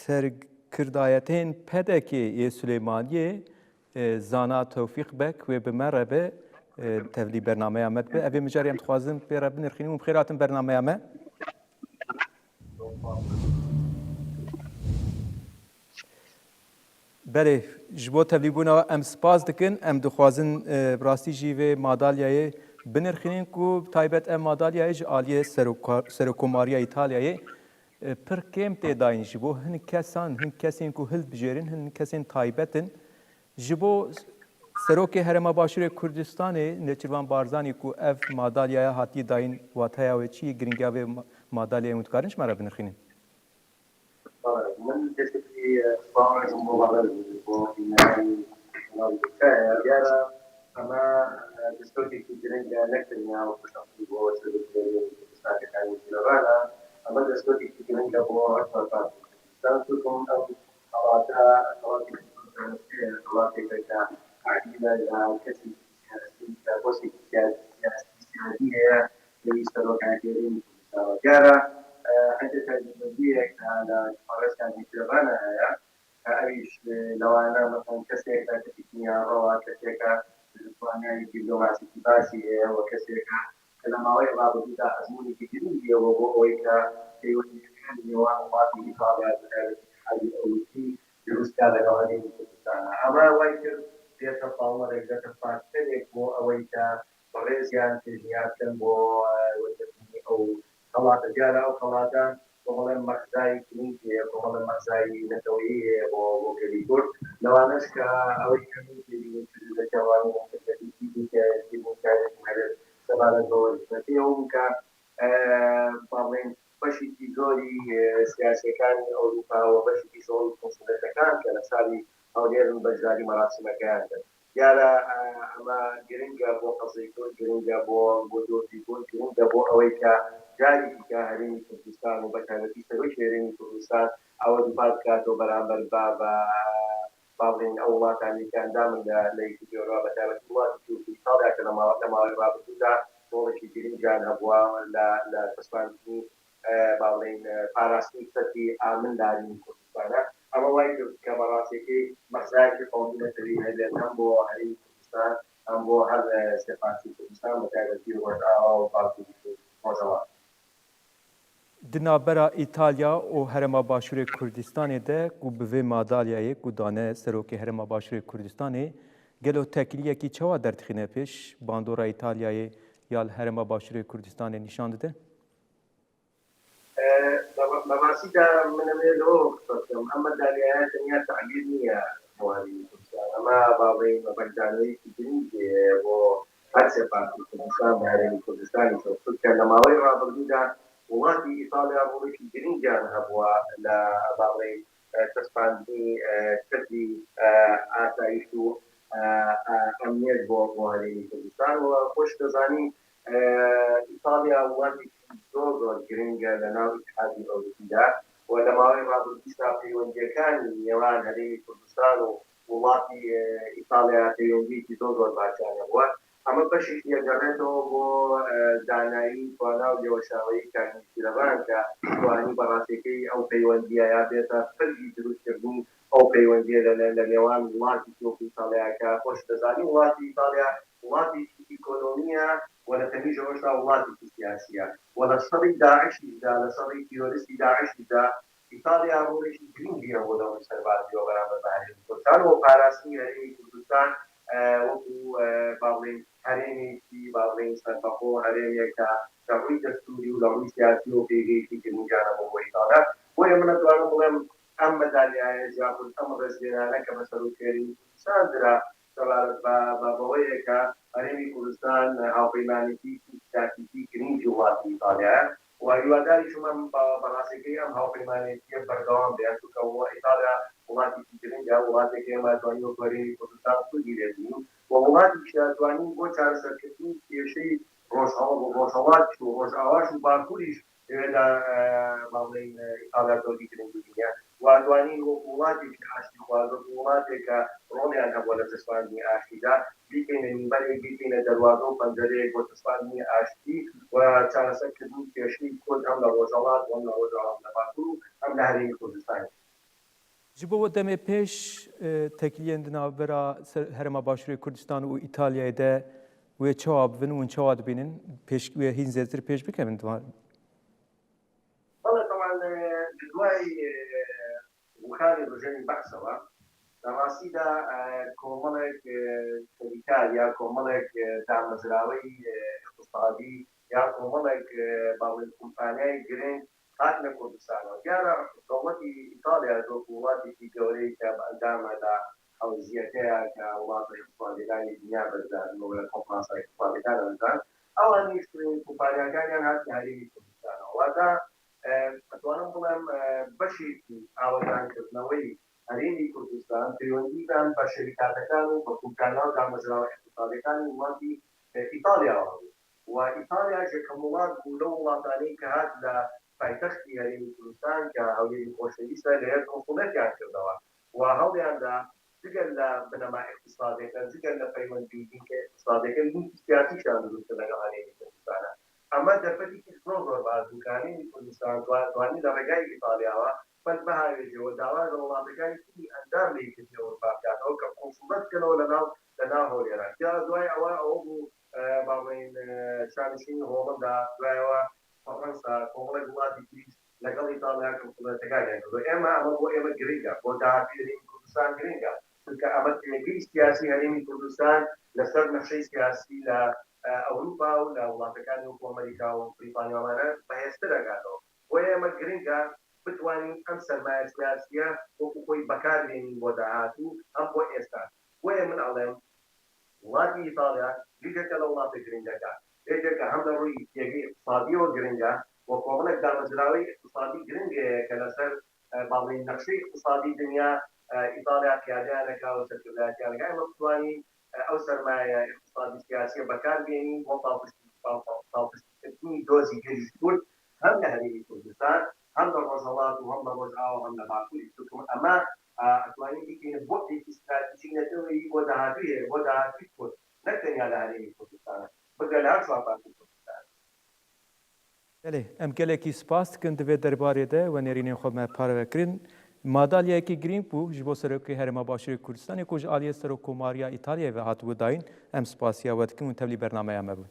Serkirdayetên PDK'ê yê Silêmaniyê Zana Tewfîq Beg wê bi me re be tevlî bernameya me dibe. Ev ê mijarê em dixwazin pê re binirxînin û bi xêr hatin bernameya me. Belê, ji bo tevlîbûna we em spas dikin. Em dixwazin bi rastî jî vê madalyayê binirxînin ku bi taybet ev madalyayê ji aliyê Serokkomariya Îtalyayê pir kêm tê dayîn ji bo hin kesan, hin kesên ku hildibijêrin, hin kesên taybet in. Ji bo Serokê Herêma Başûrê Kurdistanê Nêçirvan Barzanî ku ev madalyaya hatiye dayîn wateya wê çi ye, girîngiya vê madalyayê hûn dikarin ji me re binirxînin? Min tiştekî bawer bo bawer bo bîneranî kanalê Nûçe ye. Diyar e eme destokekî giring e nek tenya wekû şexsî bo serokê Kurdistanê Xanî Zîrevan e. Eme destokekî giring e bo her çar partiyên Kurdistan. Çunkum ew xelate xelatekî zor bernestê ye, xelateke ke te'dîle ya kesekî siyasî ke postekî siyasî siyadî heye Pêwîst e rokayekê rê Kurdistana. Diyar e hindê taybetmendiyek li parêzgeha Nêçîrvane heye ke ewîş lewane meselen kesêke kesekî miyanrewa, kesêke توانای دیبلۆماسیکی باشی هەیە و کەسێکە کە لە ماوەی ڕابردوودا ئەزموونێکی گرنگی هەبووە بۆ ئەوەی کە پەیوەندییەکانی نێوان وڵاتی ئیتاڵیا بەتایبەتی ئیتحادی ئەوروپی دروست کا لەگەڵ هەرێمی کوردستانا. ئەمە وای کرد بێتە پاڵنەرێک، بێتە فاکتەرێک بۆ ئەوەی کە بەڕێزیان پێشنیار بکەن بۆ وەرگرتنی ئەو خەڵاتە. دیارە ئەو خەڵاتە کۆمەڵێ مەغزای گرنگی هەیە، کۆمەڵێ مەغزای نەتەوەیی هەیە بۆ بۆ گەلی کورد، لەوانەش کە ئەوەی کە من تێبینیم کرد و لە تێڕوانینم کرد لە تێبینیکارێکم هەبێت سەبارەت بە وەرگرتنەکەی ئەوە بوو کە با بڵێین بەشێکی زۆری سیاسییەکانی ئەوروپا و بەشێکی زۆری کونسوڵێتەکان کە لە شاری هەولێرن بەشداری مەراسیمەکەیان کرد. دیارە ئەمە گرنگە بۆ قەزیەی کورد، گرنگە بۆ بۆ دۆزی کورد، گرنگە بۆ ئەوەی کە جارێکی کە هەرێمی کوردستان و بەتایبەتی سەرۆکی هەرێمی کوردستان ئەوە دووپات بکاتەوە بەرامبەر بە بە با بڵێین ئەو وڵاتانەی کە ئەندامن لە لە یەکێتی ئەوروپا بەتایبەتی وڵاتی تورک و ئیتاڵیا کە لە ماوە لە ماوەی ڕابردوودا ڕۆڵێکی گرنگیان هەبووە لە لە چەسپاندنی با بڵێین پاراستنی چەتری ئامن لە هەرێمی کوردستانە. ئەمە وای کرد کە بە ڕاستیەکەی مەغزایەکی قەومی نەتەوی هەبێت هەم بۆ هەرێمی کوردستان هەم بۆ هەر سێ پارچەی کوردستان بە تایبەتی ڕۆژئاوا و باکووریش و ڕۆژهەڵات. Di navbera Îtalya û Herêma Başûrê Kurdistanê de ku bi vê madalyayê ku dane Serokê Herêma Başûrê Kurdistanê, gelo tekiliyekî çawa derdixîne pêş, bandora Îtalyayê ya li Herêma Başûrê Kurdistanê nîşan dide? لە ڕاستیدا من ئەمەوێت لەوەوە قسە بکەم، ئەم مەدالیایە تەنیا تەعبیر نییە بۆ هەرێمی کوردستان، ئەمە با بڵێین ڕەنگدانەوەیەکی گرنگی هەیە بۆ هەر سێ پارچەی کوردستان بە هەرێمی کوردستانیشەوە، چونکە لە ماوەی ڕابردوودا وڵاتی ئیتاڵیا ڕۆڵێکی گرنگیان هەبووە لە با بڵێین چەسپاندنی چەتری ئاسایش و ئەمنیەت بۆ بۆ هەرێمی کوردستان و خۆش دەزانی ئیتاڵیا وڵاتێکی زۆر زۆر گرنگە لە ناو ئیتحادی ئەوروپیدا و لە ماوەی ڕابردووشدا پەیوەندییەکانی نێوان هەرێمی کوردستان و وڵاتی ئیتاڵیا پەیوەندییەکی زۆر زۆر باشیان هەبووە. ئەمە بەشێکی ئەگەڕێتەوە بۆ دانایی و توانا و لێوەشاوەیی کاک نێچیرەڤان کە توانی بە ڕاستیەکەی ئەو پەیوەندییە یا بێتە پردی دروستکردنی ئەو پەیوەندییە لە نێوان وڵاتێکی وەکو ئیتاڵیا کە خۆشت دەزانی وڵاتی ئیتاڵیا وڵاتێکی ئیکۆنۆمییە و لە تەنیشت ئەوەشدا وڵاتێکی سیاسییە و لە شەڕی داعشیشدا لە شەڕی تیرۆریستی داعشیشدا ئیتاڵیا ڕۆڵێکی گرنگی هەبوو لە ڕووی سەربازییەوە بەرامبەر بە هەرێمی کوردستان و پاراستنی هەرێمی کوردستان وەکو با بڵێین هەرێمێکی با بڵێین سەربەخۆ، هەرێمێک کە لە ڕووی دەستووری و لە ڕووی سیاسییەوە پێگەیەکی گرنگیان هەبوو بۆ ئیتاڵیا. بۆیە من ئەتوانم بڵێم ئەم مەدالیایە یاخود ئەم ڕێزلێنانە کە بە سەرۆکی هەرێمی کوردستان درا سەبارەت بە بە بەوەیە کە هەرێمی کوردستان هاوپەیمانێتییەکی ستراتیژی گرنگی وڵاتی ئیتاڵیایە و هیواداریشم ئەم بە ڕاستیەکەی ئەم هاوپەیمانێتییە بەردەوام بێت، چونکە ئیتاڵیا وڵاتێکی گرنگە، وڵاتێکە ئێمە ئەتوانین وەک هەرێمی کوردستان سوودی لێ ببینین و وڵاتێکیشە ئەتوانین بۆ چارەسەرکردنی کێشەی ڕۆژهەڵاتیش و ڕۆژئاواش و باکووریش لەوێدا با بڵێین ئیتاڵیا دەوری گرنگ ببینێ و توانین وەکو وڵاتێکی ئاشتیخواز، وەکو وڵاتێک کە ڕۆڵیان هەبووە لە چەسپاندنی ئاشتیدا، بیکەینە مینبەرێک، بیکەینە دەروازە و پەنجەرەیەک بۆ چەسپاندنی ئاشتی و چارەسەرکردنی کێشەی کورد هەم لە ڕۆژهەڵات و هەم لە ڕۆژئاوا هەم لە باکوور و هەم لە هەرێمی کوردستانیش. Ji bo demê pêş têkiliyên di navbera Herêma Başûrê Kurdistan û Îtalyayê de wê çawa bibin û hûn çawa dibînin pêş wê hîn zêdetir pêş bikevin di van Belê teban li dway ڕووخانی ڕژێمی بەعسەوە لە ڕاستیدا کۆمەڵێک شەریکات یا کۆمەڵێک دامەزراوەی ئیقتسادی یا کۆمەڵێک با بڵێین کۆمپانیای گرنگ هاتنە کوردستانەوە. دیارە دەوڵەتی ئیتاڵیاش وەکو وڵاتێکی گەورەی کە ئەندامە لە حەوزییەکەیە کە وڵاتە ئیقتسادییەکانی دنیا بەشدارن و لە کۆنفرانسە ئیقتسادییەکان بەشدارن، ئەوانیش کۆمپانیاکانیان هاتنە هەرێمی کوردستانەوە. واتە ئەتوانم بڵێم بەشێکی ئاوەدانکردنەوەی هەرێمی کوردستان پەیوەندیدان بە شەریکاتەکان و بە کۆمپانیا و دامەزراوە ئیقتسادییەکانی وڵاتی ئیتاڵیاوە هەبوو. و ئیتاڵیاش یەکەم وڵات بوو لەو وڵاتانەی کە هات لە پایتەختی هەرێمی کوردستان کە هەولێری خۆشەویستە لەوێ کونسوڵێتیان کردەوە و هەوڵیان دا جگە لە بنەما ئیقتسادیەکە جگە لە پەیوەندی و لینکە ئیقتسادیەکە لینکی سیاسیشیان دروست کرد لەگەڵ هەرێمی کوردستانا. ئەمە دەرفەتێکی زۆر زۆر باش بوو کە هەرێمی کوردستان توانی لە ڕێگای ئیتاڵیاوە پەل بهاوێژێ و داوا لە وڵاتەکانی تری ئەندام لە یەکێتی ئەوروپا بکاتەوە کە کونسوڵەت بکەنەوە لەناو لەناو هەولێرا. جا دوای ئەوە ئەوە بوو با بڵێین شانشینی هۆڵندا، دوایەوە فەڕەنسا، کۆمەڵێک وڵاتی تریش لەگەڵ ئیتاڵیا کونسوڵێتەکانیان کردووە. ئێمە ئەمە بۆ ئێمە گرنگە، بۆ داهاتووی هەرێمی کوردستان گرنگە، چونکە ئەمە پێگەی سیاسی هەرێمی کوردستان لەسەر نەخشەی سیاسی لە ئەوروپا و لە وڵاتەکانی وەکو ئەمەریکا و بریتانیا و ئەمانە بەهێزتر ئەکاتەوە. بۆیە ئێمە گرنگە بتوانین ئەم سەرمایە سیاسییە وەکو خۆی بەکار بێنین بۆ داهاتوو هەم بۆ ئێستا. بۆیە من ئەڵێم وڵاتی ئیتاڵیا یەکێکە لە وڵاتە گرنگەکان، یەکێکە هەم لە ڕووی پێگەی ئیقتسادییەوە گرنگە و کۆمەڵێک دامەزراوەی ئیقتسادی گرنگ هەیە کە لەسەر با بڵێین نەخشەی ئیقتسادی دنیا ئیتاڵیا قیادەیان ئەکا و سەرکردایەتیان ئەکا، ئێمە بتوانین ئەو سەرمایە ئیقتسادی سیاسییە بەکار بێنین بۆ پاڵپشتی پاڵپشتیکردنی دۆزی گەلی کورد هەم لە هەرێمی کوردستان هەم لە ڕۆژهەڵات و هەم لە ڕۆژئاوا و هەم لە باکووریش، چونکە ئەمە ئەتوانین بیکەینە بوعدێکی ستراتیجی نەتەوەیی بۆ داهاتووی هەیە، بۆ داهاتووی کورد نەک تەنیا لە هەرێمی کوردستانە، بگرە لە هەر چوارپارچەی کوردستانە. بەلێ، ئەم گەلێکی سپاس دکن di vê derbarê de we nêrînên xwe me parve kirin. Madalyayekî girîng bû ji bo Serokê Herêma Başûrê Kurdistanê ku ji aliyê Serokkomariya Îtalyayê ve hatibû dayîn. Em spasiya we dikin û tevlî bernameya me bûn.